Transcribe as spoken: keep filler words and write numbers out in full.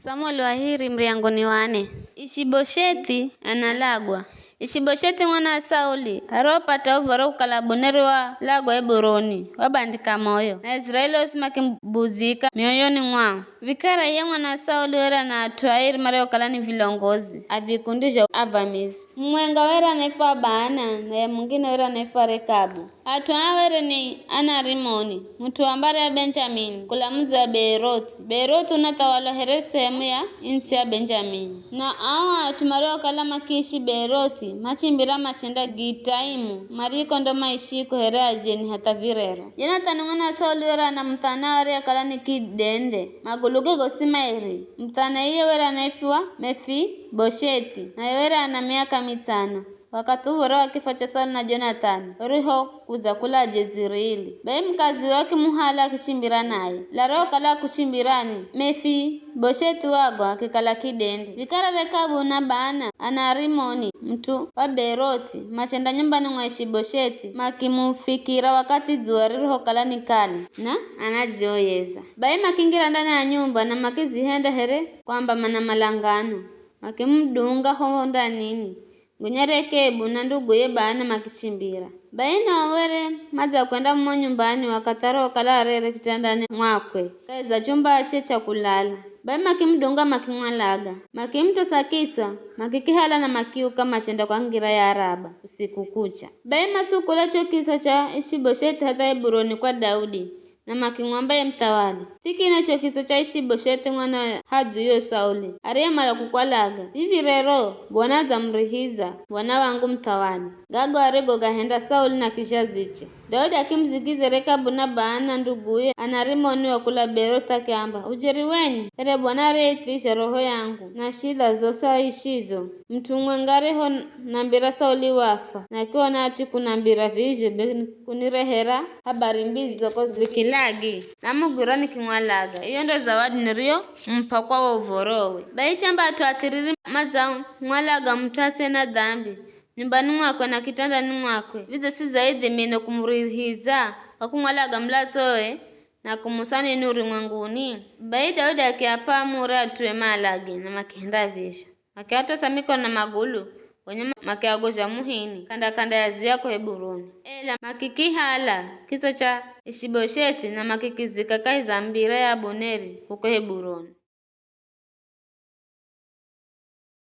Samueli wa hiri muriyangoni wa ne. Ishiboshethi analagwa. Ishiboshethi mwana wa Sauli, arihopata uv̱oro kukala Abuneri walagwa Heburoni, wabandika moyo, na Aiziraeli osi makimbuzika mioyoni mwao. Vikara iye mwana wa Sauli were ana at'u airi mariokala ni vilongozi a vikundi zha avamizi. Mumwenga were anaifwa Baana, naye mungine were anaifwa Rekabu. At'u aa were ni ana Rimoni, mut'u wa mbari ya Benjamini, kula mudzi wa Beerothi. Beerothi unathawalwa here sehemu ya its'i ya Benjamini. Na ao at'u mariokala makiishi Beerothi, machimbira machenda Gitaimu, mariko ndo maishiko here ajeni hatha virero. Jonathani mwana wa Sauli were ana muthana ariyekala ni kidende, maguluge gosi mairi. Muthana iye were anaifwa Mefibosheti, naye were ana miaka mitsano. Wakathi uv̱oro wa kifwa cha Sauli na Jonathani urihokudza kula Jezirili, bai mukaziwe akimuhala akichimbira naye. Ela arihokala akuchimbirani, Mefibosheti wagwa akikala kidende. Vikara Rekabu na Baana ana Rimoni, mut'u wa Beerothi, machenda nyumbani mwa Ishiboshethi, makimufikira wakathi dzuwa ririhokala ni kali, na anadzioyeza. Bai makingira ndani ya nyumba na makizihenda here kwamba mana malangano, makimudunga ho ndanini. Gonya Rekabu na nduguye Baana makichimbira. Bai nao were madzakwenda mumo nyumbani wakathi arihokala arere kitandani mwakwe, kahi za chumbache cha kulala. Bai makimudunga makimwalaga, makimutosa kitswa, makikihala na makiuka machenda kwa ngira ya Araba usiku kucha. Bai matsukula cho kitswa cha Ishiboshethi hatha Heburoni kwa Daudi, na makimwamba ye muthawali, thikina cho kitswa cha Ishiboshethi mwana wa hadhuyo Sauli, ariyemala kukwalaga. Viv̱i rero, Bwana adzamurihiza, bwana wangu muthawali, gago arigogahenda Sauli na kizhaziche. Daudi akimuzigiza Rekabu na Baana nduguye ana Rimoni wa kula Beerothi akiamba, ujeri wenye, here Bwana ariyeithizha roho yangu, na shidha zosi aishizo. Mut'u mumwenga arihonambira Sauli wafwa, na akiona ati kunambira vizho be kunirehera habari mbi zizo ko zikilagi, namugwira nikimwalaga. Iyo ndo zawadi niriyomup'a kwa wo uv̱orowe. Bai chamba at'u athiriri madzamwalaga mut'u asiye na dambi nyumbani mwakwe na kitandani mwakwe, vidze si zaidhi mino kumurihiza kwa kumwalaga mulatsowe na kumusa nini urumwenguni? Bai Daudi akiap'a amuri at'ue maalage, na makihenda vizho. Makiatosa mikono na magulu, gonya makiagozha muhini, kanda-kanda ya ziya ko Heburoni. Ela makikihala kitswa cha Ishiboshethi na makikizika kahi za mbira ya Abuneri kuko Heburoni.